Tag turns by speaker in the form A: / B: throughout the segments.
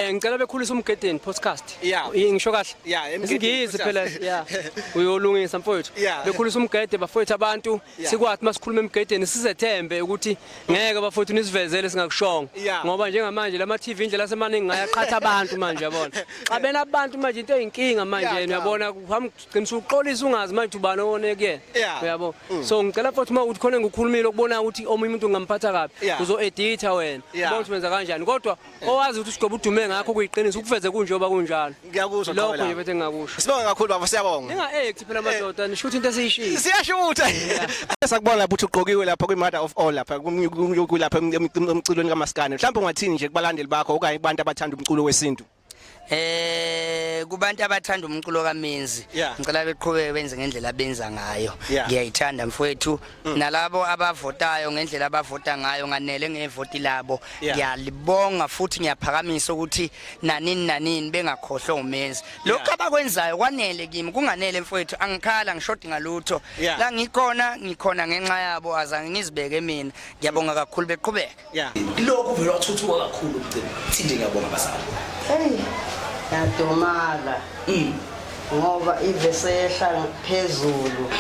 A: Ngicela bekhulisa umgedeni podcast.
B: Yeah.
A: Ngisho kahle.
B: Yeah, Emgedeni
A: Isingisi
B: podcast.
A: phela yeah. Uyolungisa mfowethu.
B: Yeah.
A: Bekhulisa umgede bafowethu abantu
B: Yeah.
A: sikwathi masikhuluma emgedeni sizethembe ukuthi ngeke bafowethu nisivezele singakushongo.
B: Yeah.
A: Ngoba njengamanje lama TV indlela semaningi ngayaqhatha abantu manje yabona. Xabena abantu manje into eyinkinga manje
B: Yeah, cha.
A: uyabona kuhamba ugcina uxolisa ungazi manje ubani owone kuyena.
B: Yeah.
A: Uyabo. So ngicela mfowethu uma uthi khona engikukhulumile ukubona ukuthi omunye umuntu ngingamphatha kabi
B: Yeah.
A: uzo editha wena.
B: Yeah.
A: Ubona ukuthi wenza kanjani kodwa owazi ukuthi usigwebo udume ngakho kuyiqiniso ukuveze kunjengoba kunjalo.
B: Ngiyakuzwa
A: Lokho
B: Qhawe
A: nje
B: lami.
A: bethe ngingakusho.
B: Sibonge kakhulu baba siyabonga.
A: Ninga act phela madoda nishutha into esiyishilo.
B: Siyashutha. Sakubona lapho uthi ugqokiwe lapha kwi mother of all lapha kulapha emculweni kaMaskandi. Mhlawumbe ungathini nje kubalandeli bakho okanye kubantu abathanda umculo wesintu?
C: Kubantu abathanda umculo kaMenzi
B: Yeah.
C: ngicela beqhubeke benze ngendlela abenza ngayo.
B: Yeah.
C: Ngiyayithanda mfowethu nalabo abavotayo ngendlela abavota ngayo nganele ngevoti labo.
B: Yeah.
C: Ngiyalibonga futhi ngiyaphakamisa ukuthi nanini nanini bengakhohlwa uMenzi. Lokho
B: Yeah.
C: abakwenzayo kwanele kimi kunganele mfowethu angikhala ngishodi ngalutho.
B: Yeah.
C: La ngikhona ngikhona ngenxa yabo azange ngizibeke mina. Ngiyabonga kakhulu beqhubeke.
B: Yeah.
D: Lokhu vele wathuthuka kakhulu umcimbi. Thi nje ngiyabonga bazali.
E: Hey, yadumala. Ngoba ivese yehla phezulu.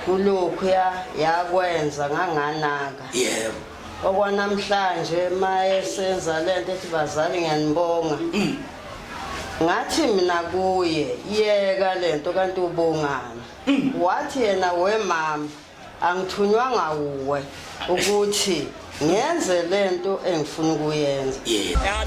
E: Kulokhu ya yakwenza nganganaka.
D: Yebo.
E: Okwanamhlanje maye senza lento ethi bazali ngiyanibonga. Ngathi mina kuye yeka lento kanti ubongani. Wathi yena we mama angithunywanga wuwe ukuthi ngenze lento engifuna ukuyenza.
D: Yeah.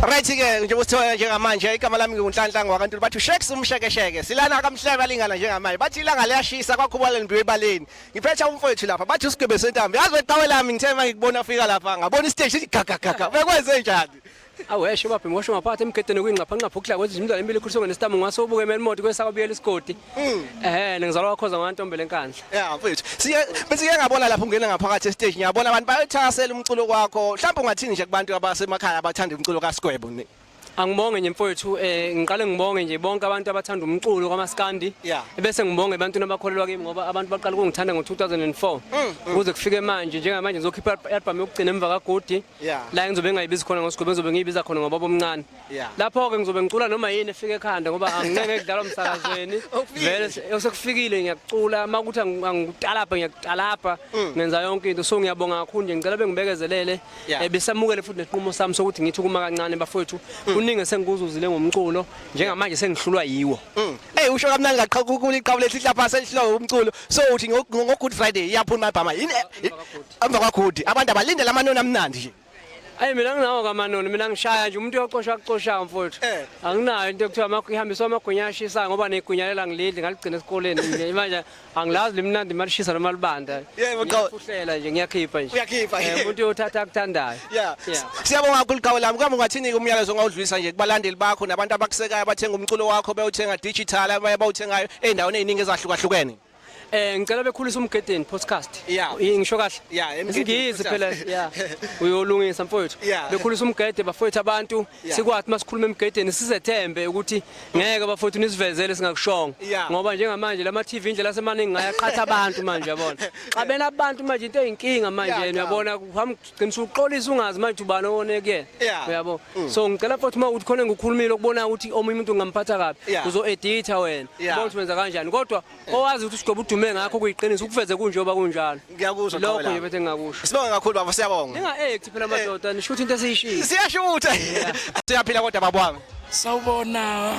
B: Right ke njengoba sithola njengamanje igama lami nginguNhlanhla ngwakaNtuli bathi uSheks umshekesheke silana kamhlaba lingana njengamanje bathi ilanga liyashisa kwakhubala limbiwe ebaleni ngiphethe umfowethu lapha bathi usigwebe sentambo yazi weqhawe lami ngithe manje ngikubona ufika lapha ngabona isiteshi sithi gaga gaga bekwenze njani
A: Aweshe babhemi washo ngaphakathi emgedeni kuyingqapha ngqapha ukudla kwezinja imidlalo emibili ikhuliswe ngesitamu ngase ubuke emeli kwesaka buyela isigodi. Ehhe ngizalwa kwakhoza ngantombele enkandla.
B: Yeah mfethu siye bese ke ngabona lapho ungena ngaphakathi estage ngiyabona abantu bayothakasela umculo wakho mhlawumbe ungathini nje kubantu abasemakhaya abathanda umculo kaSgwebo ne
A: Angibonge nje mfowethu ngiqale ngibonge nje bonke abantu abathanda umculo kaMaskandi
B: Yeah.
A: bese ngibonge ebantwini abakholelwa kimi ngoba abantu baqala ukungithanda ngo-2004 kuze kufike manje njengamanje ngizokhipha i-album yokugcina emva kaGudi
B: Yeah.
A: la ngizobe ngingayibizi khona ngosigwebo ngizobe ngiyibiza khona ngobaba omncane
B: Yeah.
A: lapho-ke ngizobe ngicula noma yini efika ekhanda ngoba anginenge kudlalwa emsakazweni
B: Okufikile.
A: vele osekufikile ngiyakucula uma kuthi angikutalabha ngiyakutalabha ngenza yonke into so ngiyabonga kakhulu nje ngicela bengibekezelele
B: Yeah.
A: Besamukele futhi nesinqumo sami sokuthi ngithi kuma kancane bafowethu kuningi esengikuzuzile ngomculo njengamanje sengihlulwa yiwo.
B: Hey usho kamnandi ngaqhakukhulu iqhabu lethi lapha selihloko umculo so uthi ngo Good Friday iyaphuma ibhama yini emva kwaGood abantu abalindele amanoni amnandi nje.
A: Ayi mina nginawo kamanoni mina ngishaya nje umuntu uyocoshwa akucoshayo mfowethu. Anginayo into ekuthiwa ihambiswa amagwinya ashisayo ngoba negwinya lela ngilidli ngaligcina esikoleni nje manje angilazi limnandi malishisa noma libanda.
B: Yebo, cha.
A: Ngiyafuhlela nje ngiyakhipha nje.
B: Uyakhipha.
A: Umuntu uyothatha akuthandayo.
B: Yeah.
A: Yeah.
B: Siyabonga kakhulu qhawe lami. Kambe ungathini umyalezo ongawudlulisa nje kubalandeli bakho nabantu abakusekayo abathenga umculo wakho bewuthenga digital abaye bawuthengayo ey'ndaweni ey'ningi ezahlukahlukene.
A: Ngicela bekhulisa umgedeni podcast.
B: Yeah.
A: Ngisho kahle.
B: Yeah, Emgedeni
A: Isingisi
B: podcast.
A: phela yeah. Uyolungisa mfowethu.
B: Yeah.
A: Bekhulisa umgede bafowethu abantu
B: Yeah.
A: sikwathi masikhuluma emgedeni sizethembe ukuthi ngeke bafowethu nisivezele singakushongo.
B: Yeah.
A: Ngoba njengamanje lama TV indlela semaningi ngayaqhatha abantu manje yabona. Xabena abantu manje into eyinkinga manje
B: Yeah, cha.
A: uyabona kuhamba ugcina uxolisa ungazi manje ubani owone kuyena.
B: Yeah.
A: Uyabo. So ngicela mfowethu uma uthi khona engikukhulumile ukubona ukuthi omunye umuntu ngingamphatha kabi
B: Yeah.
A: uzo editha wena.
B: Yeah.
A: Ubona ukuthi wenza kanjani kodwa owazi ukuthi usigwebo udume ngakho kuyiqiniso ukuveze kunjengoba kunjalo.
B: Ngiyakuzwa qhawe
A: Lokho
B: lami.
A: nje bethe ngingakusho.
B: Sibonge kakhulu baba siyabonga.
A: Ninga act phela madoda nishutha into esiyishilo.
B: Siyashutha. Siyaphila kodwa baba wami.
F: Sawubona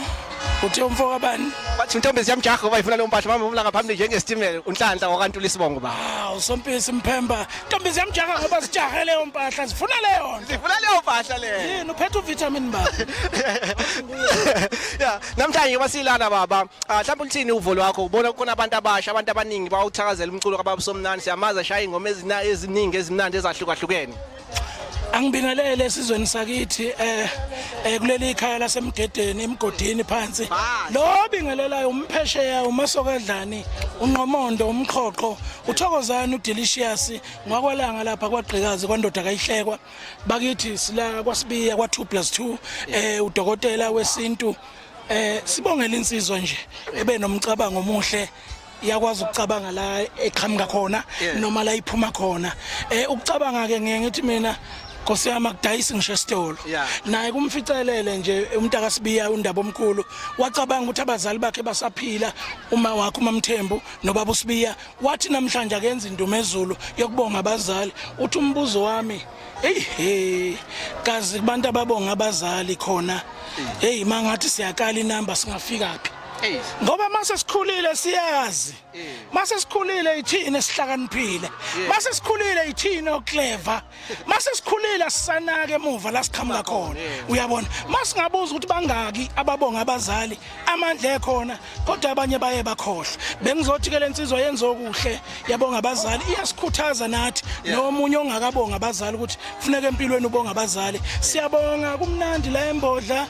F: uthe umfo kabani?
B: Bathi intombi ziyamjaha ngoba ifuna leyo mpahla mama umlanga phambili njengesitimela uNhlanhla wakantula isibongo baba.
F: Hawu sompisi Mphemba. Ntombi ziyamjaha ngoba sijahe leyo mpahla zifuna leyo nto.
B: Sifuna leyo mpahla leyo.
F: Yini uphethe uvitamin ba?
B: Yeah, namhlanje ngoba silana baba, ah, mhlawumbe uthini uvo lwakho ubona kukhona abantu abasha, abantu abaningi bawuthakazela umculo kababa Somnandi, siyamazi ashaya ingoma ezina eziningi ezimnandi ezahlukahlukene.
F: Angibingelele esizweni sakithi kuleli ikhaya lasemgedeni emgodini phansi. Lo bingelelayo umphesheya umasokadlani unqomondo umqhoqho uthokozani udelicious ngwakwalanga lapha kwagqikazi kwandoda kayihlekwa bakithi sila kwaSibiya kwa 2 plus 2 udokotela wesintu sibongela insizwa nje ebe nomcabango omuhle iyakwazi ukucabanga la eqhamuka khona noma la iphuma khona ukucabanga ke ngiye ngithi mina Nkosi yami, akudayisi ngisho esitolo.
B: Yeah.
F: Naye kumficelele nje umntakaSibiya undaba omkhulu, wacabanga ukuthi abazali bakhe basaphila, uma wakhe uMamthembu nobaba uSibiya, wathi namhlanje akenza indumezulu yokubonga abazali. Uthi umbuzo wami, hey hey, kazi kubantu ababonga abazali khona, hey, mangathi siyakala inamba singafika phi?
B: Hey.
F: Ngoba mase sikhulile siyazi, mase sikhulile ithini esihlakaniphile, mase sikhulile ithini oclever, mase sikhulile sisanaka emuva la siqhamuka khona, uyabona? Masingabuza ukuthi bangaki ababonga abazali, amandla ekhona, kodwa abanye baye bakhohlwa. Bengizothi ke lensizwa yenza okuhle, yabonga abazali, iyasikhuthaza nathi nomunye ongakabonga abazali ukuthi kufuneka empilweni ubonga abazali. Siyabonga, kumnandi la embodla,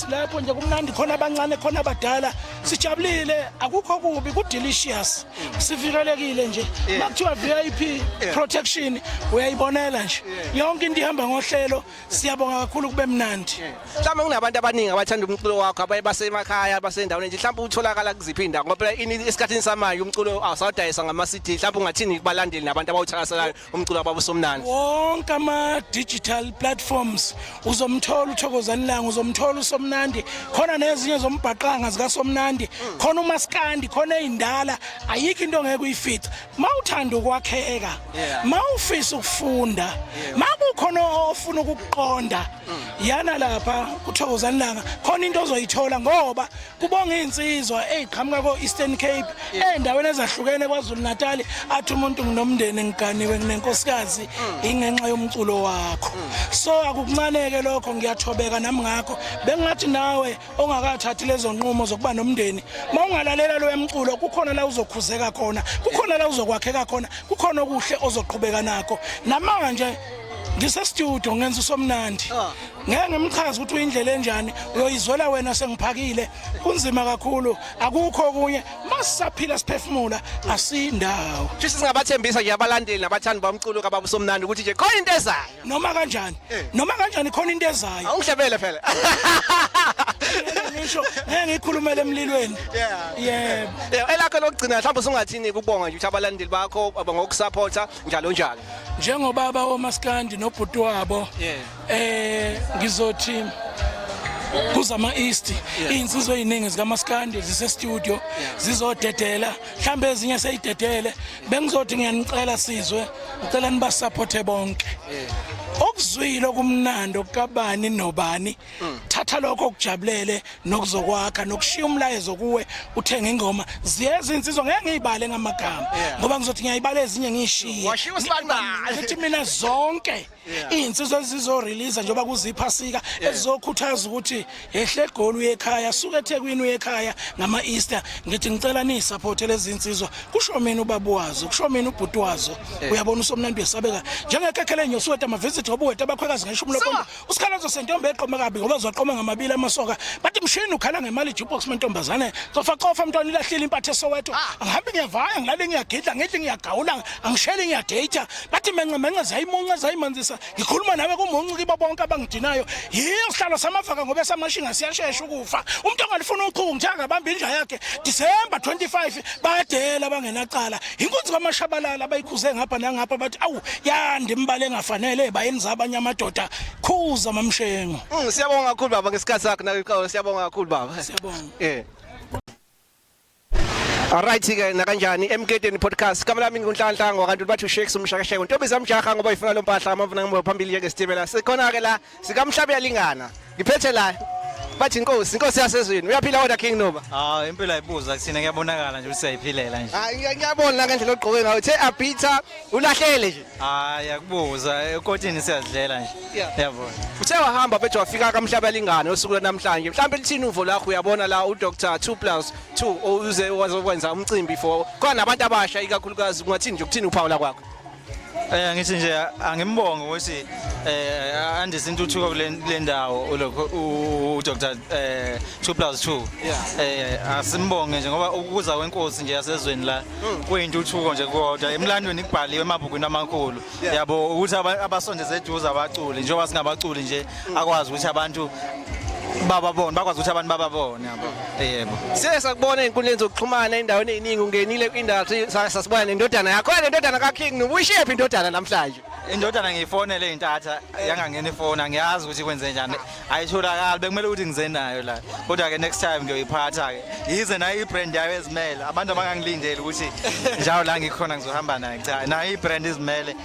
F: lapho nje kumnandi khona, abancane khona, abadala, sijabulile, akukho kubi, ku delicious, sivikelekile nje. Makuthiwa VIP protection, uyayibonela nje, yonke into ihamba ngohlelo. Siyabonga kakhulu, kube mnandi.
B: Mhlawumbe kunabantu abaningi abathanda umculo wakho, abaye basemakhaya, basendaweni nje, mhlawumbe utholakala kuziphi indawo? Ngoba phela ini esikhathini samanje umculo awusawudayisa ngama-CD. Mhlawumbe ungathini kubalandeli nabantu abawuthakaselayo umculo wababa uSomnandi?
F: Wonke ama-digital platforms uzomthola uThokozani Langa, uzomthola uSomnandi khona, nezinye zombhaqanga zikaSomnandi khona, umaskandi khona, ey'ndala, ayikho into ongeke uyifice ma uthanda ukwakheka, ma ufisa ukufunda, ma kukhona ofuna ukukuqonda, yana lapha kuThokozani Langa, khona into ozoyithola, ngoba kubonga iy'nsizwa ey'qhamuka ko-Eastern Cape, ey'ndaweni ezahlukene KwaZulu Natal, athi umuntu nginomndeni, ngiganiwe, nginenkosikazi, ingenxa yomculo wakho. So akukuncaneke lokho, ngiyathobeka nami ngakho. Bengingathi nawe ongakathathi lezo nqumo zokuba nomndeni, ma ungalalela lo mculo, kukhona la uzokhuzeka khona, kukhona la uzokwakheka khona, kukhona okuhle ozoqhubeka nakho. Namanje ngise-studio ngenza uSomnandi, ngeke ngimchaze ukuthi uyindlela enjani, uyoyizwela wena sengiphakile. Kunzima kakhulu, akukho okunye, masisaphila siphefumula, asindawo.
B: Shuthi singabathembisa nje abalandeli nabathandi bomculo kababa uSomnandi ukuthi nje khona into ezayo?
F: Noma kanjani, noma kanjani, khona into ezayo.
B: Awungihlebele phela.
F: Ngisho ngeke ngikhulumele emlilweni. Yebo.
B: Yeah, elakho lokugcina, mhlawumbe usungathini kubonga nje ukuthi abalandeli bakho ngokusupporta njalo njalo?
F: Njengobaba womaskandi nobhuti wabo, ngizothi kuzama East, izinsizwa eziningi zikaMaskandi zise studio, zizodedela, mhlambe ezinye seyidedele. Bengizothi ngiyanicela sizwe, ngicela nibasupporte bonke. Okuzwile okumnandi okukabani nobani, thatha lokho okujabulele nokuzokwakha nokushiya umlayezo kuwe, uthenga ingoma. Ziyeza insizwa, ngeke ngiyibale ngamagama ngoba ngizothi ngiyayibala ezinye ngiyishiye.
B: Washiya usibanibani.
F: Ngithi mina zonke iy'nsizwa ezizoreleasa njengoba kuziphasika, ezizokhuthaza ukuthi yehle eGoli uye ekhaya, suke eThekwini uye ekhaya ngama-Easter, ngithi ngicela niyisupporte lezi nsizwa. Kusho mina ubaba wazo, kusho mina ubhuti wazo. Uyabona, uSomnandi uyesabeka njengekhekhe lenyosi, weda amavisit ngoba uweda abakhwekazi ngeshumi lopondo, usikhalazo sentombi eqome kabi ngoba zoqoma ngamabili amasoka, bathi mshini ukhala ngemali, jukebox mantombazane, cofa cofa mntwana, ilahlile impatho eSoweto. Angihambi ngiyavaya, ngilale ngiyagidla, ngidli ngiyagawula, angisheli ngiyadata, bathi mence mence zayimunca zayimanzisa, ngikhuluma nawe kumuncu kibo bonke abangidinayo. Yiyo sihlalo samavaka ngoba esamashinga siyashesha ukufa, umuntu ongalifuna uchuku ngithe akabamba inja yakhe. December 25 bayadela abangenacala, inkunzi kamashabalala abayikhuze ngapha nangapha, bathi awu yanda imbala engafanele bayenza abanye amadoda. Khuza mamshengo.
B: Siyabonga kakhulu baba ngesikhathi sakho nakuqala, siyabonga kakhulu baba.
F: Siyabonga.
B: Alright ke, nakanjani Emgedeni Podcast, igama lami nguNhlanhla ngwakantu, bathi uShakes umshakasheke, ntombi zamjaha ngoba ifuna lo mpahla amavuna ngoba phambili njengestimela. Sikhona ke la sikamhlabe yalingana, ngiphethe la bathi inkosi, inkosi yasezweni. Uyaphila wena King Nuba?
G: Ah, impilo ayibuza kuthina, kuyabonakala nje ukuthi siyayiphilela nje.
B: Hayi, ngiyabona la ngendlela ogqoke ngayo, uthe abitha ulahlele nje.
G: Hayi, akubuza, ekotini siyazidlela nje. Yabona.
B: Uthe wahamba bethu wafika kamhlaba yalingana osuku namhlanje, mhlawumbe lithini uvo lakho? Uyabona la uDr 2 plus 2 uze wazokwenza umcimbi for khona nabantu abasha ikakhulukazi, ungathini nje, ukuthini uphawula kwakho?
G: Ngithi nje angimbonge ukuthi andise intuthuko kule ndawo ulokho uDr 2 plus 2. Asimbonge nje ngoba ukuza kwenkosi nje yasezweni la kuyintuthuko nje, kodwa emlandweni kubhaliwe emabhukwini amakhulu. Yabo ukuthi abasondeze eduze abaculi, njengoba singabaculi nje, akwazi ukuthi abantu bababone, bakwazi ukuthi abantu bababone, yabo. Yebo.
B: Siye sakubona ey'nkundleni zokuxhumana endaweni ey'ningi, ungenile kwi-industry, sasibona nendodana yakho, nendodana kaKing Nuba. Uyishephi indodana namhlanje?
G: Indodana ngiyifonele intatha yangangena ifoni, angiyazi ukuthi kwenze njani. Ayitholakali, bekumele ukuthi ngize nayo la. Kodwa ke next time ngiyoyiphatha ke. Yize nayo ibrand yayo ezimele. Abantu abangangilindeli ukuthi njalo la ngikhona ngizohamba nayo. Cha, nayo ibrand izimele,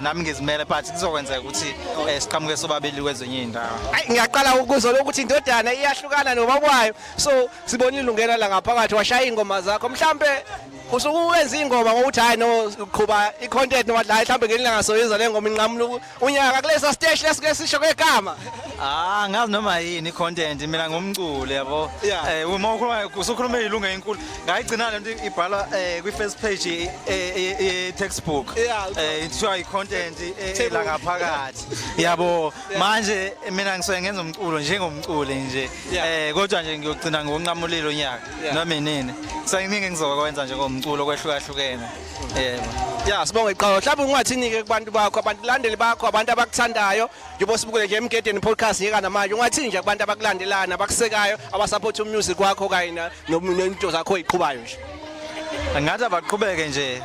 G: nami ngizimele, but kuzokwenzeka ukuthi siqhamuke sobabili kwezinye izindawo.
B: Ayi, ngiyaqala ukuzwa ukuthi indodana iyahlukana nobaba wayo. So sibonile ungena la ngaphakathi washaya ingoma zakho. Mhlambe usuke uwenza ingoma ngokuthi hayi no, uqhuba i-content noma hayi, mhlambe ngelinye ilanga soyenza le ngoma inqamula unyaka kulesa stage lesike sisho kwegama.
G: Ah, ngazi noma yini i-content, mina ngumculi, yabo. Uma ukhuluma usukhuluma izilungu ezinkulu. Ngayigcina lento ibhalwa kwi-first page ye textbook. Ithiwa i-content la ngaphakathi. Yabo, manje mina ngisuke ngenza umculo njengomculi nje. Kodwa nje ngiyogcina ngokunqamulile unyaka noma inini. Kuseningi engizokwenza nje ngomculo kwehlukahlukene. Yebo.
B: Ya, sibonge iqhawe. Mhlawumbe ungathini ke kubantu bakho, abantu landeli bakho, abantu abakuthandayo, njengoba sibukele nje Emgedeni Podcast yeka namanje, ungathini nje kubantu abakulandelana, abakusekayo, abasupport umusic wakho kanye nento zakho oyiqhubayo nje?
G: Ngathi abaqhubeke nje,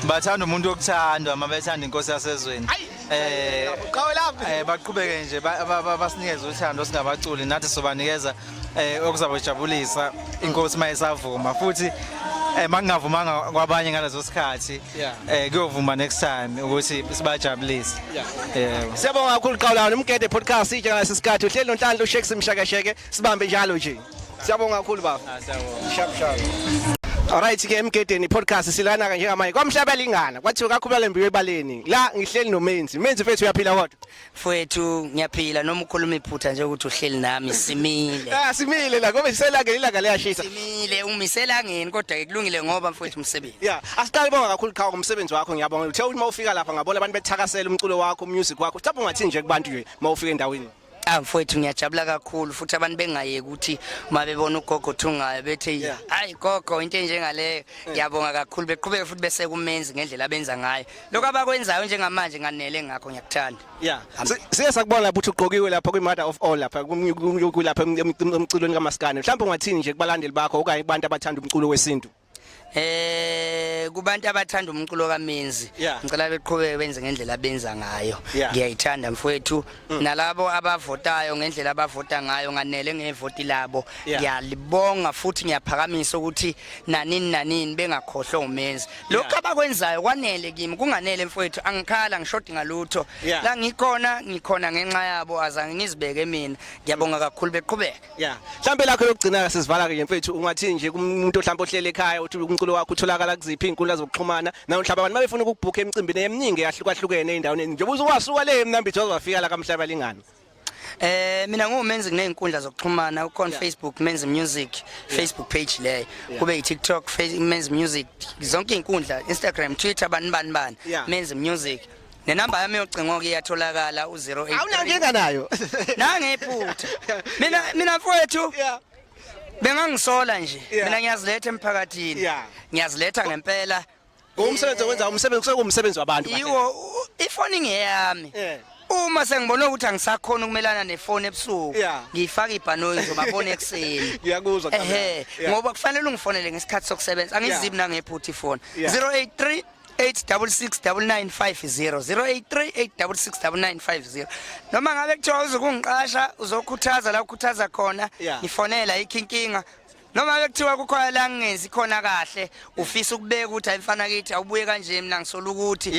G: bathanda umuntu okuthandwa, mabethanda inkosi yasezweni.
B: Qhawe lami.
G: Baqhubeke nje basinikeze uthando singabaculi, nathi sobanikeza okuzabajabulisa inkosi mayisavuma, futhi makungavumanga kwabanye ngaleso sikhathi, kuyovuma next time ukuthi sibajabulise. Yebo.
B: Siyabonga kakhulu Qhawe lami. Umgede Podcast njengalesi sikhathi uhleli noNhlanhla uShakes Mshakasheke, sibambe njalo nje. Siyabonga kakhulu baba.
G: Siyabonga.
B: Sharp sharp. Alright ke, Emgedeni Podcast silana ke njengamanje kwamhlaba lingana kwathiwa kakhulu lembiwe ebaleni la. Ngihleli noMenzi. Menzi mfethu, uyaphila kodwa?
C: Mfowethu, ngiyaphila, noma ukhuluma iphutha nje ukuthi uhleli nami, simile.
B: Ah, simile la ngoba iselanga, ilanga liyashisa.
C: Simile, umiselangeni, kodwa ke kulungile ngoba mfowethu umsebenzi.
B: Yeah, asiqale bonga kakhulu qhawe ngomsebenzi wakho. Ngiyabonga. Uthe uma ufika lapha ngabona abantu bethakasela umculo wakho, music wakho. Mhlawumbe ungathini nje kubantu nje uma ufika endaweni?
C: Ah mfowethu, ngiyajabula kakhulu, futhi abantu bengayeki ukuthi uma bebona ugogo Thungayo bethi, "Hayi gogo," into enjengaleyo. Ngiyabonga kakhulu, beqhubeke futhi bese kumenzi ngendlela abenza ngayo lokho abakwenzayo njengamanje. Nganele ngakho, ngiyakuthanda.
B: Yeah. Siye sakubona lapho uthi ugqokiwe lapha kwi Mother of All lapha kulapha emculweni kaMaskane. Mhlawumbe ungathini nje kubalandeli bakho okanye kubantu abathanda umculo wesintu?
C: Kubantu abathanda umculo kaMenzi, ngicela beqhubeke benze ngendlela abenza ngayo. Ngiyayithanda mfowethu. Nalabo abavotayo ngendlela abavota ngayo, nganele ngevoti labo. Ngiyalibonga futhi ngiyaphakamisa ukuthi nanini nanini bengakhohlwa uMenzi. Lokho abakwenzayo kwanele kimi, kunganele mfowethu, angikhala ngishodi ngalutho. La ngikhona, ngikhona ngenxa yabo, azange ngizibeke mina. Ngiyabonga kakhulu, beqhubeke.
B: Yeah. Mhlawumbe lakho lokugcina sesivala ke mfethu, ungathini nje kumuntu mhlawumbe ohlele ekhaya, uthi umculo wakho utholakala kuziphi izinkundla zokuxhumana, nawo mhlawumbe abantu mabefuna ukubhukha emicimbini eminingi eyahlukahlukene endaweni njengoba usuwasuka le eMnambithi wazofika la kaMhlaba lingana?
C: Mina nguMenzi, kunezinkundla zokuxhumana, ukhona Facebook Menzi Music, Facebook page leyo. Kube i-TikTok Menzi Music, zonke izinkundla, Instagram, Twitter, bani bani bani. Menzi Music. Nenamba yami yocingo ke iyatholakala, u-08.
B: Awunankinga nayo?
C: Nangephutha. Mina mfowethu bengangisola nje. Mina ngiyaziletha emphakathini. Ngiyaziletha ngempela.
B: Umsebenzi owenza, umsebenzi kusekuwumsebenzi wabantu kahle.
C: Yiwo, ifoni ingeyami. Uma sengibona ukuthi angisakhona ukumelana nefoni ebusuku, ngiyifaka ibhanoyi, ngizobabona ekuseni.
B: Ngiyakuzwa, Qhawe.
C: Ehhe, ngoba kufanele ungifonele ngesikhathi sokusebenza. Angizibi nangephutha ifoni. 083 866 9950, 083 866 9950. Noma ngabe kuthiwa uzokungiqasha, uzokhuthaza la ukhuthaza khona, ngifonela, ayikho inkinga. Noma ngabe kuthiwa kukhona la ngingenzi khona kahle, ufisa ukubeka ukuthi hayi mfana kithi awubuye kanje, mina ngisola ukuthi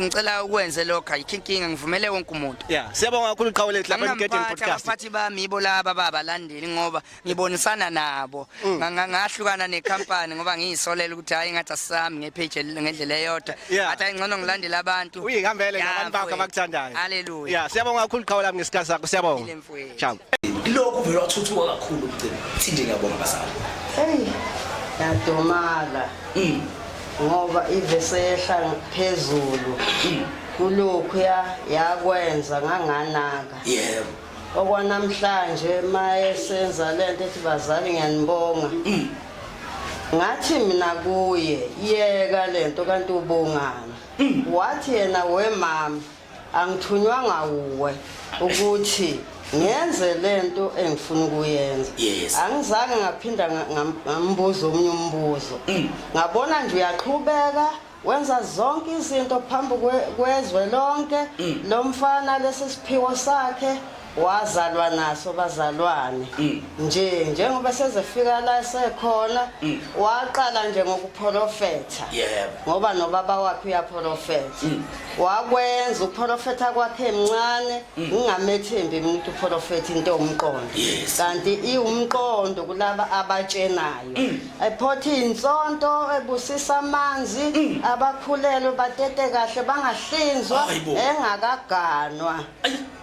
C: ngicela ukwenze lokho, ayikho inkinga, ngivumele wonke umuntu.
B: Yeah, siyabonga kakhulu qhawe lethu lapha eMgedeni
C: Angingamphathi,
B: Podcast.
C: abaphathi bami yibo laba babalandeli ngoba ngibonisana nabo. Ngahlukana nekhampani ngoba ngiyisolela ukuthi hayi, ngathi asisami ngepage ngendlela eyodwa. Athi hayi, ngcono ngilandele abantu.
B: Uyihambele
C: Ya,
B: nabantu bakho
C: mfowethu.
B: abakuthandayo.
C: Haleluya.
B: Yeah, siyabonga kakhulu qhawe lami ngesikhathi sakho, siyabonga.
C: Ile mfowethu.
B: Ciao.
D: Lokhu vele wathuthuka kakhulu umcimbi. Thi nje ngiyabonga bazali.
E: Hey, yadumala ngoba ivese yehla phezulu kulokhu ya yakwenza nganganaka. Okwanamhlanje mayesenza lento ethi, "Bazali ngiyanibonga," ngathi mina kuye, "Yeka lento, kanti ubongani?" Wathi yena, "Wemama, angithunywanga uwe ukuthi ngenze lento engifuna ukuyenza." Angizange ngaphinda ngambuza omunye umbuzo, ngabona nje uyaqhubeka. Wenza zonke izinto phambi kwezwe lonke. Lo mfana lesi siphiwo sakhe wazalwa naso bazalwane. Nje njengoba sezefika la sekhona waqala nje ngokuprofetha. Ngoba nobaba wakhe uyaprofetha. Wakwenza ukuprofetha kwakhe emncane ngingamethembi mina ukuthi uprofetha into ewumqondo. Kanti iwumqondo kulaba abatshenayo. Ephotha insonto ebusisa amanzi abakhulelwe batete kahle bangahlinzwa
D: Hayibo.
E: engakaganwa.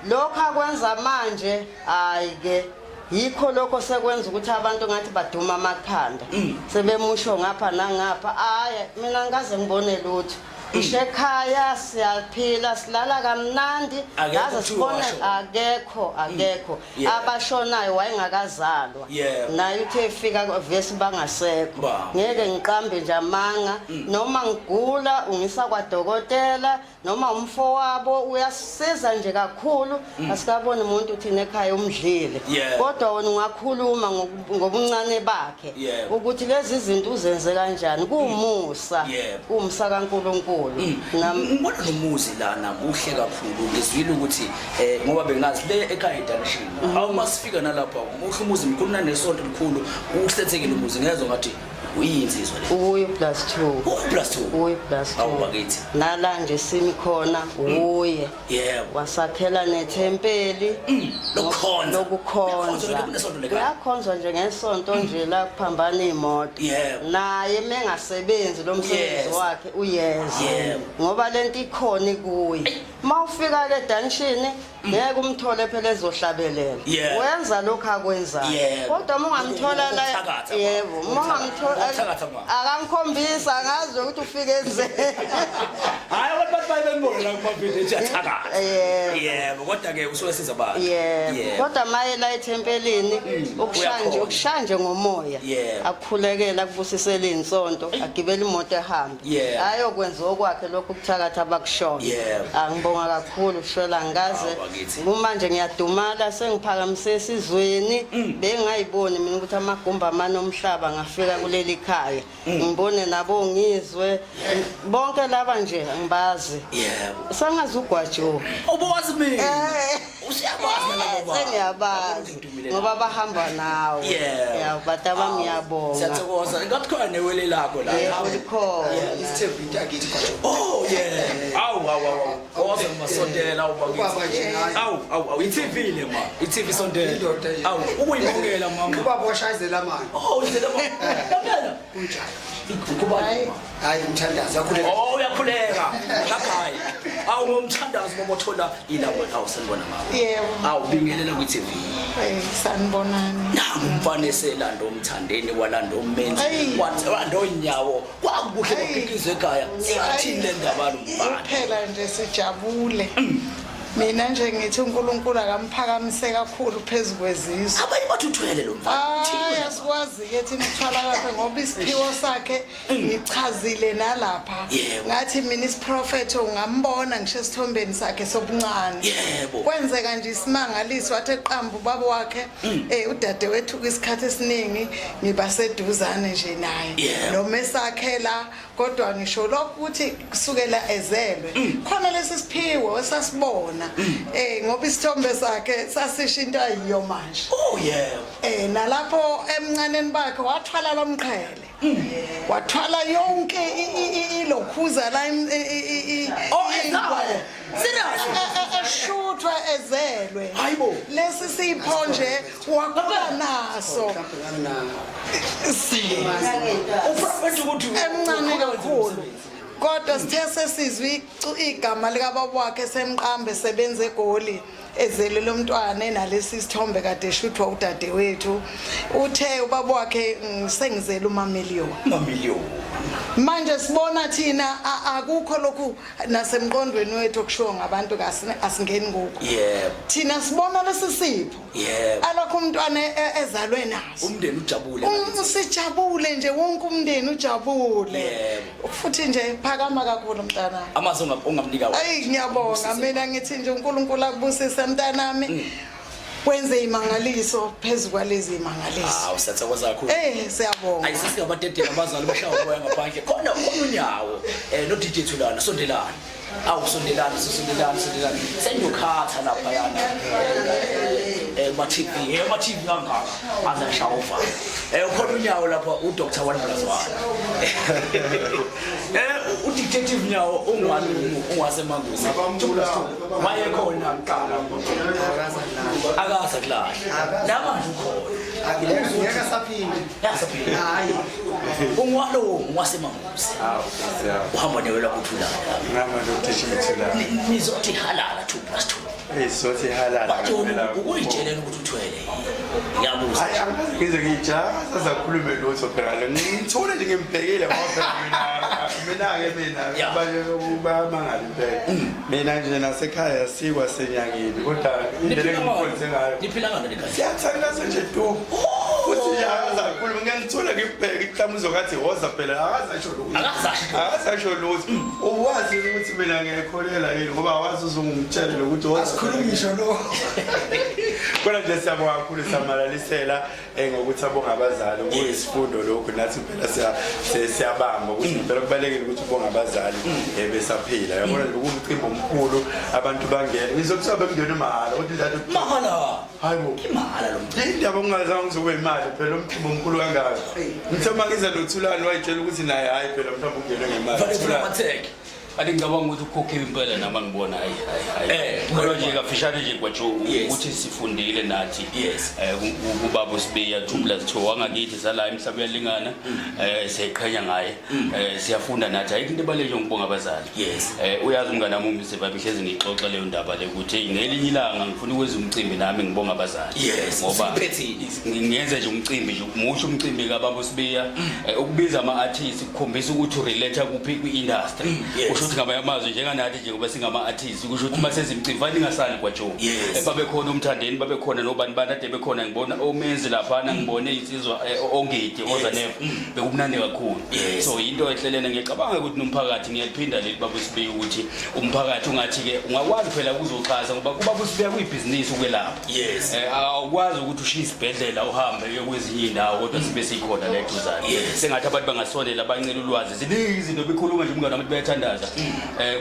E: Lokho akwenza manje hayi ke yikho lokho sekwenza ukuthi abantu ngathi baduma amakhanda. Sebemusho ngapha nangapha hayi mina ngikaze ngibone lutho. Ngisho ekhaya siyaphila silala kamnandi
D: Akekho
E: ngaze
D: kuthiwa
E: sibone
D: washona.
E: akekho akekho abashonayo wayengakazalwa naye uthe efika vesi bangasekho ngeke ngiqambe nje amanga noma ngigula ungisa kwadokotela noma umfowabo uyasiza nje kakhulu asikaboni umuntu thina ekhaya umdlile kodwa wena ungakhuluma ngobuncane bakhe ukuthi lezi zinto uzenze kanjani kuwumusa kuwumusa kaNkulunkulu
D: Ngibona nomuzi lana muhle kakhulu ngizwile ukuthi eh ngoba bengazi le ekhaya eDanishini awu masifika nalapha muhle umuzi mkhulu nanesonto likhulu uhlethekile umuzi ngezwe ngathi uyinsizwa le
E: uyi plus 2
D: uyi plus 2
E: uyi plus 2
D: awu bakithi
E: nala nje simi khona uye
D: yebo
E: wasakhela nethempeli
D: lokukhonza
E: lokukhonza kuyakhonzwa nje ngesonto nje la kuphambana imoto naye mengasebenzi lo msebenzi wakhe uyeza ngoba lento ikhona kuye uma ufika ke danshini ngeke umthole phela ezohlabelela wenza lokho akwenzayo kodwa uma ungamthola la yebo uma ungamthola akangikhombisa ngazi ukuthi ufike enzeni
D: hayi abantu bathi baye bembona la kumavidiyo ethi athakatha yebo kodwa ke usuke siza abantu
E: yebo kodwa maye la ethempelini ukushanje ukushanje ngomoya akukhulekela akubusisele insonto agibele imoto ehambe ayokwenza okwakhe lokhu kuthakatha abakushoyo angibonga kakhulu shwela ngikaze kumanje ngiyadumala sengiphakamise esizweni bengayiboni mina ukuthi amagumba amane omhlaba ngafika kuleli khaya ngibone nabo ngizwe bonke laba nje angibazi
D: yebo
E: sangazi ugwajo
D: ubuwazi mina usiyabazi nalabo ba
E: sengiyabazi ngoba bahamba nawe
D: yeah
E: but abami ngiyabonga
D: siyathokoza ngathi khona newele lakho la
E: yebo likhona
H: isithembu into akithi gwajo
D: oh yeah awu awu awu woza masondela awu bakithi awu awu awu i-TV le ma i-TV sondela
H: Indoda nje.
D: awu ukuyibongela mama
H: Ubaba washayizela manje.
D: Oh izela mama ngempela
H: Kunjalo.
D: Kubani
H: Hayi umthandazo uyakhuleka.
D: Oh uyakhuleka. Ngakhayi. Awu ngomthandazo mama othola ilabo awu sanibona mama.
I: Yebo.
D: Awu bingelela kwi TV.
I: Eh sanibonani.
D: Nangu umfana eselanda umthandeni walanda ummenzi
I: Ayi.
D: walanda onyawo kwakuhle kwakhiqizwe ekhaya. Singathini le ndaba lo mfana.
I: Kuphela nje sijabule. Mina nje ngithi uNkulunkulu akamphakamise kakhulu phezu kwezizwe.
D: Abanye bathi uthwele lo mfana.
I: Hayi asikwazi ke thina ukuthwala kwakhe ngoba isiphiwo sakhe ngichazile nalapha. Ngathi mina isiprofetho ungambona ngisho esithombeni sakhe sobuncane. Kwenzeka nje isimangaliso wathi eqamba ubaba wakhe udadewethu kwisikhathi esiningi ngiba seduzane nje naye. Noma esakhe la kodwa ngisho lokho ukuthi kusukela ezelwe khona lesi siphiwo esasibona ngoba isithombe sakhe sasisho into ayiyo manje.
D: Oh yeah.
I: Nalapho emncaneni bakhe wathwala lomqhele. Wathwala yonke ilokhuza la
D: Oh ezayo. Serious?
I: Eshuthwa ezelwe.
D: Hayibo.
I: Lesi sipho nje wakhula naso.
D: Uprofetha ukuthi
I: emncane kakhulu. Kodwa sithe sesizwe igama likababa wakhe semqambe sebenze eGoli ezele lomntwana enalesi sithombe kade eshuthwa udadewethu uthe ubaba wakhe sengizele umamillion.
D: Mamillion.
I: Manje sibona thina akukho lokhu nasemqondweni wethu okushiwo ngabantu asingeni ngukho.
D: Yebo.
I: Thina sibona lesi sipho.
D: Yebo.
I: Alokho umntwana ezalwe naso.
D: Umndeni ujabule.
I: Usijabule nje wonke umndeni ujabule.
D: Yebo.
I: Futhi nje phakama kakhulu mntana.
D: Amazwi ongamnika wona.
I: Ayi ngiyabonga mina ngithi nje uNkulunkulu akubusise mntanami. Wenze imangaliso phezu kwalezi imangaliso.
D: Hawu, siyathokoza kakhulu.
I: Siyabonga.
D: Ayi, sesingabadedela abazali bashaya umoya ngaphandle. Khona khona unyawo no DJ Thulana, sondelani. Awu, sondelani, sondelani, sondelani. Seniyokhatha lapha yana. Ma TV, ma TV kangaka. Aze ashaya uvalo. Khona unyawo lapha u Dr 1 plus 1. U detective nyawo ungwani ungasemanguzi. Wayekhona kuqala. Akaza kulahla. Namanje ukhona.
H: Ngeke saphinde.
D: Yasaphinde.
H: Hayi.
D: Ungwalo ungasemanguzi. Uhamba newela kuthulana.
J: Ngihamba no-DJ Thulana.
D: Nizothi halala 2 plus 2.
J: Sothi halala.
D: Bathi ukuyitshelela ukuthi uthwele. Ngiyabuza.
J: Hayi, angikaze ngize ngiyijasa sakhulume lutho phela. Ngithule nje ngimbhekile ngoba phela mina-ke mina abanye bayamangala impela. Mina nje nasekhaya sikwa senyangeni kodwa indlela engimkhonze ngayo.
D: Niphila ngani ekhaya?
J: Siyathandaza nje tu. Futhi nje akaze akhulume, ngiyangithula ngibheke mhlawumbe uzokathi woza phela akazasho lutho. Akazasho lutho. Uwazi ukuthi mina ngiyakholelwa yini ngoba awazi uzungitshela ukuthi woza.
H: Asikhulumisho lo.
J: Kodwa nje siyabonga kakhulu, siyamalalisela ngokuthi abonga abazali, kuyisifundo lokhu nathi phela siyabamba ukuthi phela kubalekile ukuthi ubonge abazali besaphila. Yabona nje kuwumcimbi omkhulu, abantu bangena. Ngizokuthiwa bemngene mahhala kodwa indaba
D: mahhala.
J: Hayibo.
D: Imahhala lo mcimbi.
J: Indaba ongazange uzobe imali phela umcimbi omkhulu kangaka. Ngithe uma ngiza noThulani wayitshela ukuthi naye hayi phela mhlawumbe ungenwe ngemali.
D: Vale vula amatheke.
K: Ade ngicabanga ukuthi ukhokhe impela nami ngibona hayi hayi hayi. Kodwa nje kafishane nje kwatsho ukuthi sifundile nathi. Kubaba uSibiya 2 plus 2 wangakithi sala emhlaba uyalingana. Siyayiqhenya ngaye. Siyafunda nathi ayikho into ebalulekile ngokubonga abazali. Uyazi umngane wami uMr Babi hlezi ngixoxa leyo ndaba le ukuthi ngelinye ilanga ngifuna ukwenza umcimbi nami ngibonga abazali. Ngoba ngiyenze nje umcimbi nje umusho umcimbi kababa uSibiya ukubiza ama artists kukhombisa ukuthi urelate kuphi kwi-industry. Kusho ukuthi ngamanye amazwi njenganathi nje ngoba singama artists kusho ukuthi uma senza imicimbi fanele ingasali kwaJoe. Babe khona umthandeni, babe khona nobani bani ade bekhona, ngibona omenzi laphana, ngibone insizwa ongidi ozanefa, bekumnandi kakhulu. So into ehlelene ngiyacabanga ukuthi nomphakathi ngiyaliphinda leli baba uSibiya ukuthi umphakathi ungathi ke ungakwazi phela ukuzoxhasa ngoba kuba uSibiya kuyibhizinisi ukwelapha. Awukwazi ukuthi ushiye isibhedlela uhambe uye kwezinye indawo kodwa sibe sikhona la eduzane. Sengathi abantu bangasondela bancele ulwazi. Ziningi izinto bekhuluma nje umngane wami bayathandaza.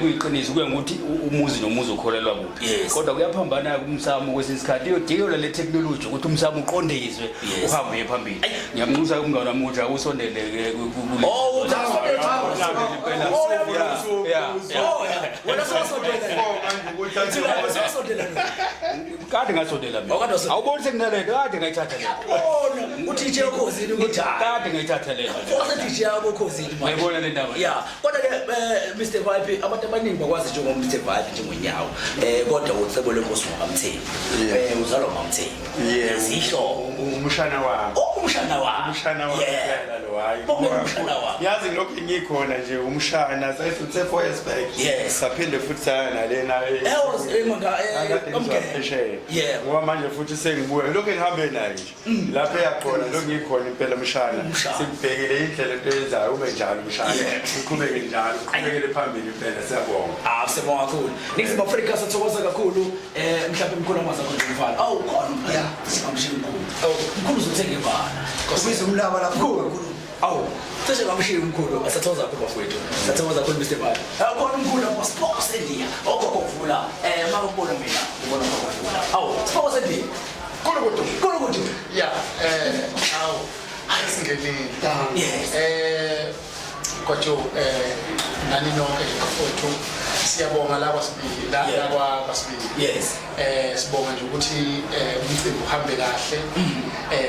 K: Kuyiqiniso kuye ngokuthi umuzi nomuzi ukholelwa kuphi. Kodwa kuyaphambana kumsamo kwesinye isikhathi iyodingelwa le technology ukuthi umsamo uqondiswe uhambe uye phambili. Ngiyamnxusa umngane wami ukuthi awusondele ke kule.
D: Oh, wena sewasondela.
K: Kade ngasondela mina. Awuboni sekunalento kade ngayithatha le.
D: Yabona uDJ Okhozini ukuthi
K: kade ngayithatha le.
D: Wase DJ yakho Okhozini manje.
K: Ngayibona le ndaba.
D: Yeah, kodwa ke Mr Vibe abantu abaningi bakwazi njengo Mr Vibe njengonyawo. Kodwa ucebo lenkosi ngokaMthembu. Uzalwa ngoMthembu.
J: Yebo. Umshana wami.
D: Umshana wami.
J: Umshana wami phela lo hayi.
D: Umshana wami.
J: Yazi ngilokhu ngikhona nje umshana sayifuthe 4 years back. Saphinde futhi saya nalena. Ngoba manje futhi sengibuya lokho ngihambe naye nje. Lapha eyakhona lokho ngikhona impela umshana. Sikubhekile indlela into eyenzayo ube njalo umshana. Uqhubeke njalo, uqhubekele phambili impela siyabonga.
D: Ah, siyabonga kakhulu. Ningizimu Afrika sithokoza kakhulu. Mhlawumbe mkhulu amazi akho nje mfana. Awu khona. Yeah, singamshiya umkhulu. Awu mkhulu uzothenga imvana.
H: Ubiza umlaba lapho kakhulu.
D: Awu, cishe ngamshiya umkhulu, asathokoza kakhulu bafowethu. Sathokoza kakhulu Mr. Vibe. Khona umkhulu lapho Sipoko Sendiya. Ogogo vula. Makubona mina, ubona gogo vula. Awu, Sipoko Sendiya.
H: Kulukudu.
D: Kulukudu.
H: Yeah, awu. Singenile.
D: Yes.
H: Kwatsho nani nonke nje bafowethu siyabonga la kwaSibili la kwaSibili.
D: Yes.
H: Sibonga nje ukuthi umcimbi uhambe kahle.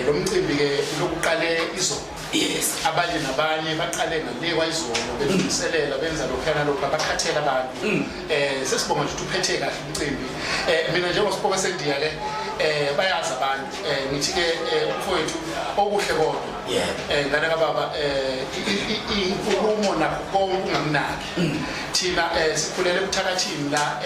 H: Lo mcimbi ke lokuqale izolo.
D: Yes.
H: Abanye nabanye baqale ngale kwayizolo belungiselela benza lokho nalokho abakhathela abantu. Sesibonga nje ukuthi uphethe kahle umcimbi. Mina njengoSipoko Sendiya ke bayazi abantu. Ngithi ke mfowethu okuhle kodwa ngane kababa, inkulumo nakho konke ungakunaki. Thina sikhulele ebuthakathini la,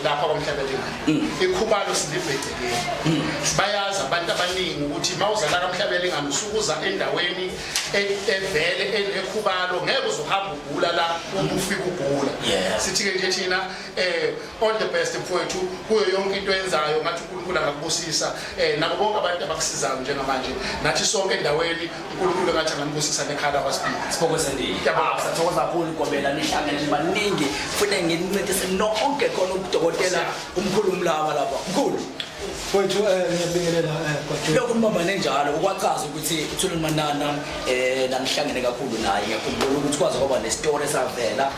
H: lapha kwaMhlabelingane, ikhubalo silive egcekeni. Sibayazi abantu abaningi ukuthi mawuzala kaMhlabelingane usukuza endaweni evele enekhubalo, ngeke uzohamba ugula la uma ufika ugula. Sithi-ke nje thina all the best mfowethu kuyo yonke into oyenzayo. Ngathi uNkulunkulu angakubusisa, nabo bonke abantu abakusizayo njengamanje, nathi sonke endaweni. uNkulunkulu ngathi anganibusisa nekhala kwaSibili.
D: Sibonge.
H: Ngiyabonga.
D: Sathokoza kakhulu Gobela, nihlangene baningi, futhi nginincedise nonke khona udokotela umkhulu umlaba lapha. Mkhulu.
L: Mfowethu, ngiyabingelela, Gwajo.
D: Lokhu nibambane njalo ukwachaza ukuthi uThulani Manana nanihlangene kakhulu naye. Ngiyakhumbula ukuthi kwaze kwaba nesitori esavela,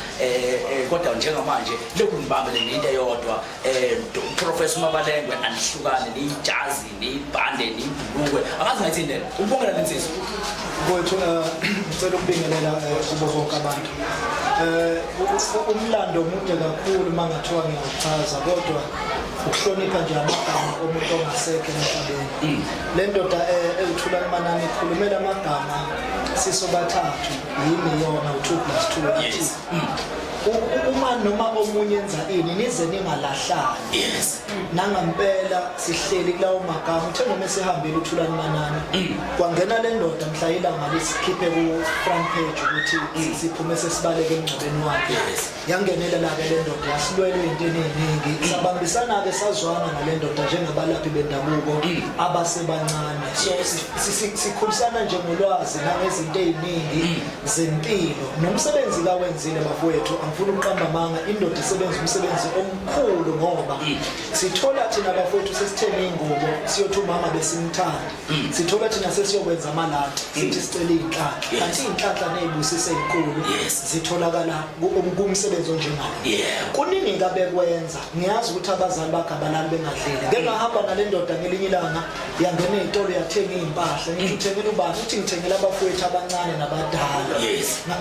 D: kodwa njengamanje lokhu nibambele nento eyodwa. Professor Mabalengwe, anihlukane, niyijazi, niyibhande, niyibhulukwe. Angazi ngayithini lena. Ukubongela lensizwa.
L: Mfowethu, ngicela ukubingelela kubo bonke abantu. Umlando omude kakhulu mangathiwa ngiyawuchaza, kodwa ukuhlonipha nje amagama omuntu ongasekho emhlabeni. Le ndoda ewuThulani Manana ikhulumela amagama sisobathathu, yimi yona u2 plus 2. Uma noma omunye enza ini, nize ningalahlani. Nangampela sihleli kulawo magama. Uthe noma esehambile uThulani Manana, kwangena le ndoda mhla ilanga lisikhiphe ku front page ukuthi siphume sesibaleke emngcwabeni wakhe. Yangenelela-ke le ndoda, yasilwela ey'ntweni ey'ningi. Sabambisana-ke, sazwana nale ndoda njengabalaphi bendabuko abasebancane. So sikhulisana nje ngolwazi nangezinto ey'ningi zempilo nomsebenzi kawenzile. Bafowethu, angifuni ukuqamba amanga, indoda isebenza umsebenzi omkhulu, ngoba sithola thina bafowethu sesithenga iy'ngubo, siyothi umama besimthanda. Sithola thina sesiyokwenza amalati, sithi sicela iy'nhlanhla, kanti iy'nhlanhla ney'busiso ey'nkulu zitholakala kumsebenzi onjengalo. Kuningi abekwenza. Ngiyazi ukuthi abazali bakhe abalali bengadlile. Ngeke ngahamba nale ndoda ngelinye ilanga, yangena ey'tolo, yathenga iy'mpahla. Ngithi, "Uthengela ubani?" Uthi, "Ngithengela abafowethu abancane nabadala."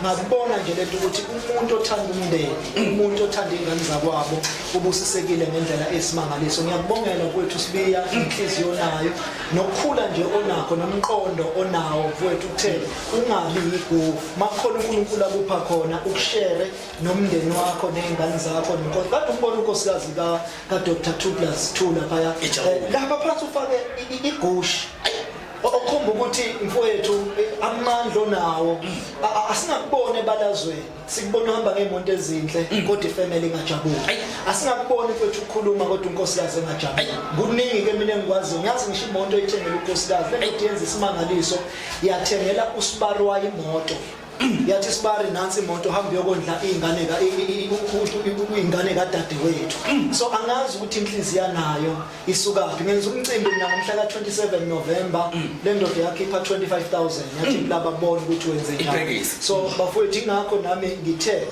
L: Ngakubona nje lento ukuthi umuntu othanda umndeni, umuntu othanda iy'ngane zakwabo, ubusisekile ngendlela eyisimangaliso. Ngiyakubongela mfowethu Sibiya, inhliziyo nayo nokukhula nje onakho nomqondo onawo mfowethu, uthe ungabi yigufu makukhona uNkulunkulu akupha khona, ukushere nomndeni wakho ney'ngane zakho nenkosi. Kade umbona unkosikazi ka-Dr 2 plus 2 laphaya. Lapha phansi ufake igushi, okhomba ukuthi mfowethu, amandla onawo. Asingakuboni ebalazweni, sikubona uhamba ngey'moto ezinhle, kodwa ifamily ingajabuli. Asingakuboni mfowethu ukukhuluma, kodwa unkosikazi engajabuli. Kuningi-ke mina engikwaziyo. Ngiyazi ngisho imoto oyithengela unkosikazi. Le ndoda yenza isimangaliso, yathengela usibari wayo imoto. Yathi, "Sibari, nansi imoto, hamba uyokondla iy'ngane iy'ngane kadadewethu." So angazi ukuthi inhliziyo nayo isukaphi. Ngenza umcimbi mina ngomhla ka-27 November, le ndoda yakhipha 25,000, yathi kulaba bona ukuthi wenze njani.
D: Ibhekisi.
L: So bafowethu, ingakho nami ngithe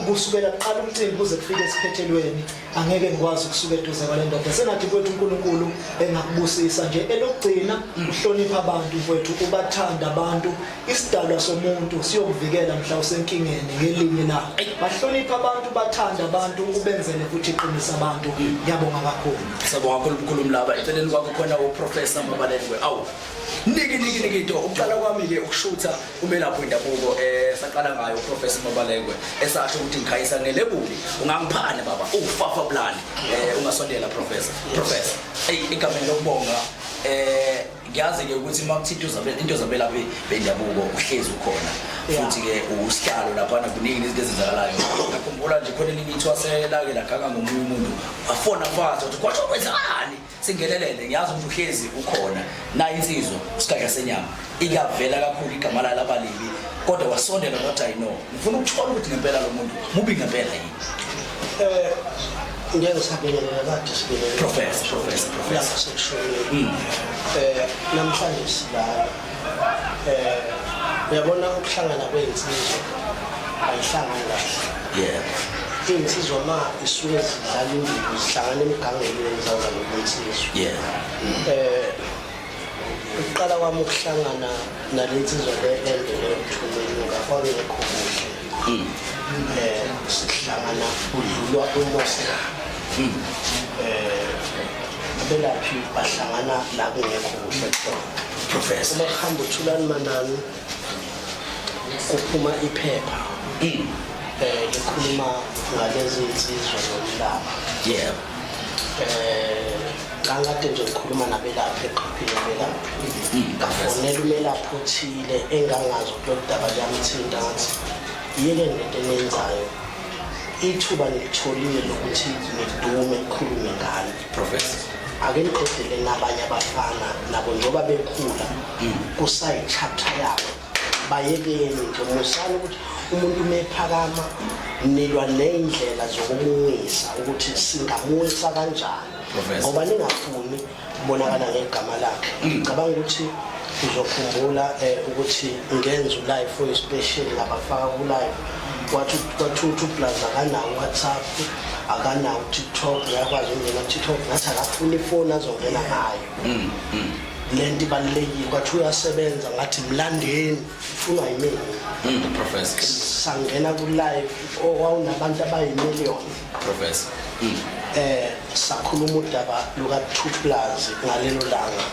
L: kusukela kuqala umcimbi kuze kufike esiphethelweni, angeke ngikwazi ukusuka eduze kwale ndoda. Sengathi mfowethu uNkulunkulu engakubusisa nje. Elokugcina, uhlonipha abantu mfowethu, ubathanda abantu. Isidalwa somuntu siyokuvikela mhla usenkingeni ngelinye ilanga. Bahlonipha abantu, bathanda abantu, ubenzele futhi iqinisa abantu. Ngiyabonga kakhulu.
D: Siyabonga kakhulu mkhulu Mlaba. Eceleni kwakho khona uProfessor Mabalengwe. Awu, niki niki niki into ukuqala kwami-ke ukushutha umelaphi wendabuko, saqala ngayo uProfessor Mabalengwe esasho ukuthi ngikhayisa ngelebuli ungangiphani baba ufafa bulani. Ungasondela Professor. Professor, eyi, egameni lokubonga, ngiyazi-ke ukuthi uma kuthinta into zabelaphi bendabuko uhlezi ukhona, futhi-ke usihlalo laphana. Kuningi izinto ezenzakalayo. Ngakhumbula nje khona elinye ithwaselake laganga ngomunye umuntu, wafona fast wathi, "Kwasho kwenzakani, singenelele." Ngiyazi ukuthi uhlezi ukhona. Nayo insizwa usigadla senyama ikavela kakhulu igama layo labalibi, kodwa wasondela wathi, "I know, ngifuna ukuthola ukuthi ngempela lo muntu mubi ngempela yini."
M: Ngeke sabingelela kade sibingelela.
D: Professor, Professor, Professor.
M: Lapho sekushonile. Namhlanje silana. Uyabona ukuhlangana kwezinsizwa ayihlangani kahle. Iy'nsizwa ma isuke zidlala induku zihlangana emgangelweni zaza nobunsizwa. Ukuqala kwami ukuhlangana nale nsizwa le endele uThumenuka kwangekho kuhle. Sihlangana kudlulwa uMose. Abelaphi bahlangana la kungekho kuhle khona.
D: Professor.
M: Uma kuhamba uThulani Manani kuphuma iphepha likhuluma ngalezi insizwa nomlaba.
D: Yebo.
M: Ngangikade nje ngikhuluma nabelaphi eqhiphini abelaphi. Ngafonela umelaphi othile engangazi ukuthi lolu daba liyamthinta, ngathi yeke lento eniyenzayo, ithuba nilitholile lokuthi nidume nikhulume ngalo.
D: Professor.
M: Ake niqedele nabanye abafana nabo njengoba bekhula kusayi-chapter yabo, bayekeni nje, musani ukuthi umuntu uma ephakama nilwa ney'ndlela zokumuwisa ukuthi singamuwisa kanjani.
D: Professor.
M: Ngoba ningafuni kubonakala ngegama lakhe. Ngicabanga ukuthi uzokhumbula ukuthi ngenza ulive oyi-special ngabafaka ku-live, wathi 2 plus akanawo WhatsApp, akanawo TikTok, uyakwazi ukungena ku-TikTok, ngathi akafuni ifoni azongena ngayo. Lento ibalulekile, kwathi uyasebenza, ngathi mlandeni ufunwa yimina.
D: Professor.
M: Sangena ku-live owawunabantu abayimillion.
D: Professor.
M: Sakhuluma udaba luka 2 plus ngalelo langa.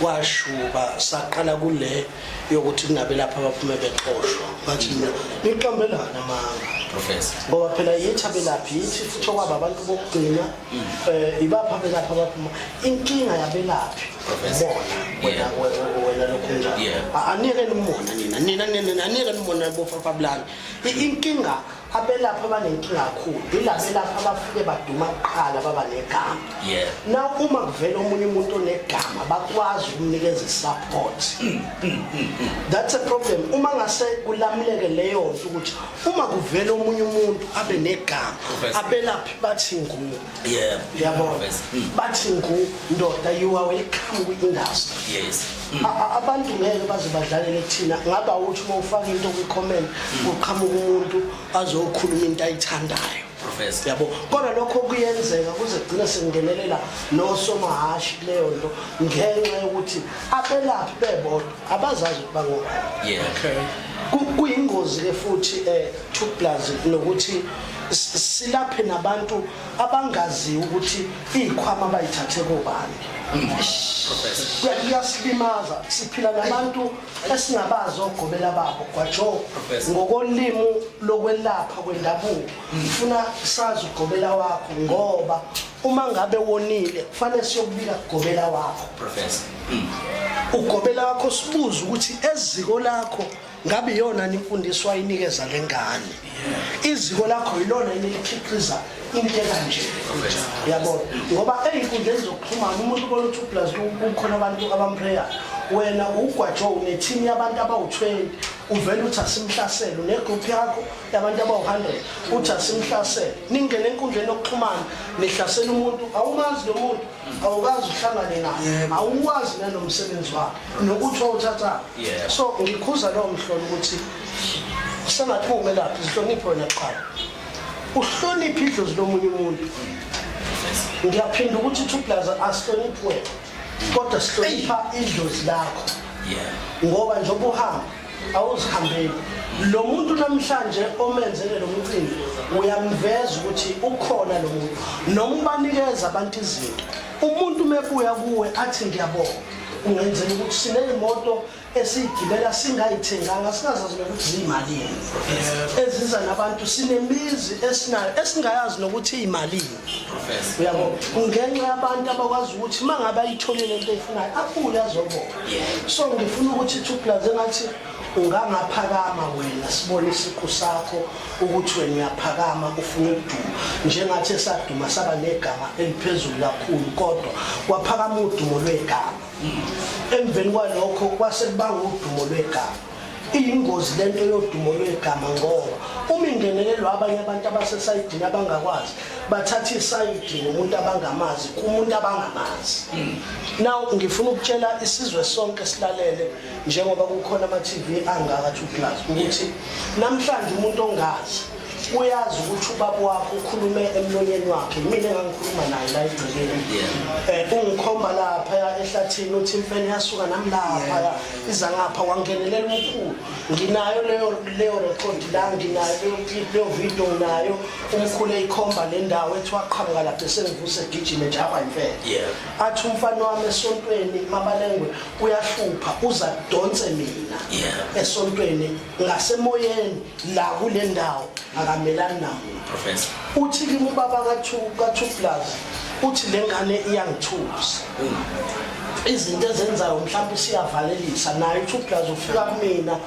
M: Kwashuba saqala kule yokuthi kunabelapha abaphume bexoshwa. Ngathi mina niqambelana amanga.
D: Professor.
M: Ngoba phela yithi abelaphi, yithi futhi okwaba abantu bokugcina, ibapha abelaphi abaphuma. Inkinga yabelaphi
D: Professor.
M: bona wena wena lokhu njalo. Anike nimona nina, nina nina anike nimona bofafablani. Inkinga abelaphi abanenkinga kakhulu ilabelaphi abafike baduma kuqala baba negama. Now uma kuvela omunye umuntu onegama bakwazi ukumnikeza support. That's a problem. Uma ngase kulamuleke leyo nto ukuthi uma kuvela omunye umuntu abe negama, abelaphi bathi ngu. Yabo. Bathi ngu ndoda, you are welcome kwi-industry.
D: Yes.
M: Abantu ngeke baze badlalele thina. Ngaba uthi uma ufaka into kwi-comment kuqhamuka umuntu azokhuluma into ayithandayo.
D: Professor.
M: Yabo. Kodwa lokho kuyenzeka kuze kugcine sekungenelela nosomahashi kuleyo nto ngenxa yokuthi abelaphi bebodwa abazazi ukuthi bangobani.
D: Okay.
M: Kuyingozi ke futhi 2 plus nokuthi silaphe nabantu abangaziyo ukuthi izikhwama bayithathe kobani.
D: Professor.
M: Kuyasilimaza, siphila nabantu esingabazi ogobela babo gwajo
D: Professor.
M: ngokolimi lokwelapha kwendabuko. Ufuna sazi ugobela wakho ngoba uma ngabe wonile kufanele siyokubika kugobela wakho.
D: Professor.
M: Ugobela wakho sibuze ukuthi eziko lakho ngabe iyona imfundiso ayinikeza lengane. Iziko lakho yilona elikhiqiza into ekanje. Yabona, ngoba ezinkundleni zokuxhumana umuntu ubona u2 plus kukhona abantu abamprayer. Wena ugwajo une-team yabantu abawu-20, uvela uthi asimhlasele, une-group yakho yabantu abawu-100 uthi asimhlasele. Ningene enkundleni yokuxhumana nihlasela umuntu, awumazi lo muntu, awukazi uhlangane naye, awuwazi nanomsebenzi wakhe nokuthi wawuthathaphi. So ngikhuza lowo mhlolo ukuthi sengathi umelaphi zihloniphe wena kuqala, uhloniphe idlozi lomunye umuntu. Ngiyaphinda ukuthi 2 plus asihloniphi wena, kodwa sihlonipha idlozi lakho. Ngoba njengoba uhamba awuzihambeli. Lo muntu namhlanje omenzele lo mcimbi uyamveza ukuthi ukhona lo muntu, noma ubanikeza abantu izinto. Umuntu mebuya kuwe athi ngiyabonga, ungenzela ukuthi sineyimoto esiyigibela singayithenganga, singazazi nokuthi ziyimalini. Eziza nabantu, sinemizi esinayo esingayazi nokuthi iyimalini. Uyabo, ngenxa yabantu abakwazi ukuthi mangabe ayitholile into eyifunayo abuye azobona. So ngifuna ukuthi 2 plus engathi ungangaphakama wena, sibone isiqu sakho ukuthi wena uyaphakama ufuna ukuduma njengathi esaduma saba negama eliphezulu kakhulu, kodwa kwaphakama udumo lwegama. Emveni kwalokho kwase kubanga udumo lwegama. Iyingozi lento yodumo lwegama ngoba uma ingenelelwa abanye abantu abasesayidini abangakwazi, bathatha isayidi ngomuntu abangamazi kumuntu abangamazi. Now ngifuna ukutshela isizwe sonke silalele, njengoba kukhona ama TV angaka 2 plus, ukuthi namhlanje umuntu ongazi uyazi ukuthi ubaba wakho ukhulume emlonyeni wakhe. Mina engangikhuluma naye la egcekeni, ungikhomba lapha ehlathini. Bathini uthi imfene yasuka nami lapha iza ngapha wangenelela umkhulu. Nginayo leyo leyo record la nginayo leyo clip leyo video nginayo umkhulu eyikhomba le ndawo ethi waqhamuka lapha esengivuse egijima ejahwa imfene. Athi umfana wami esontweni Mabalengwe uyahlupha uza donse mina esontweni ngasemoyeni la kule ndawo akamelani namuntu.
D: Professor.
M: Uthi kimi ubaba ka-2 plus uthi le ngane iyangithusa. Izinto ezenzayo mhlawumbe isiyavalelisa naye u-2 plus ufika kumina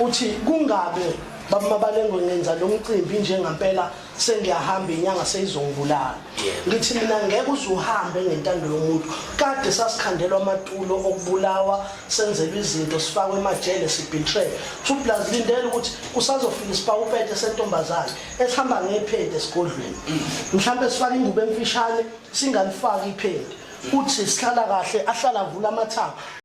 M: uthi kungabe baba Mabalengwe ngenza lo mcimbi njengampela sengiyahamba inyanga seyizongibulala. Ngithi mina ngeke uze uhambe ngentando yomuntu. Kade sasikhandelwa amatulo okubulawa senzelwa izinto sifakwe emajele sibetray. 2 plus lindela ukuthi kusazofika isipawupete sentombazane esihamba ngephenti esigodlweni. Mhlambe sifaka ingubo emfishane singalifaki iphenti. Uthi sihlala kahle ahlala avula amathanga.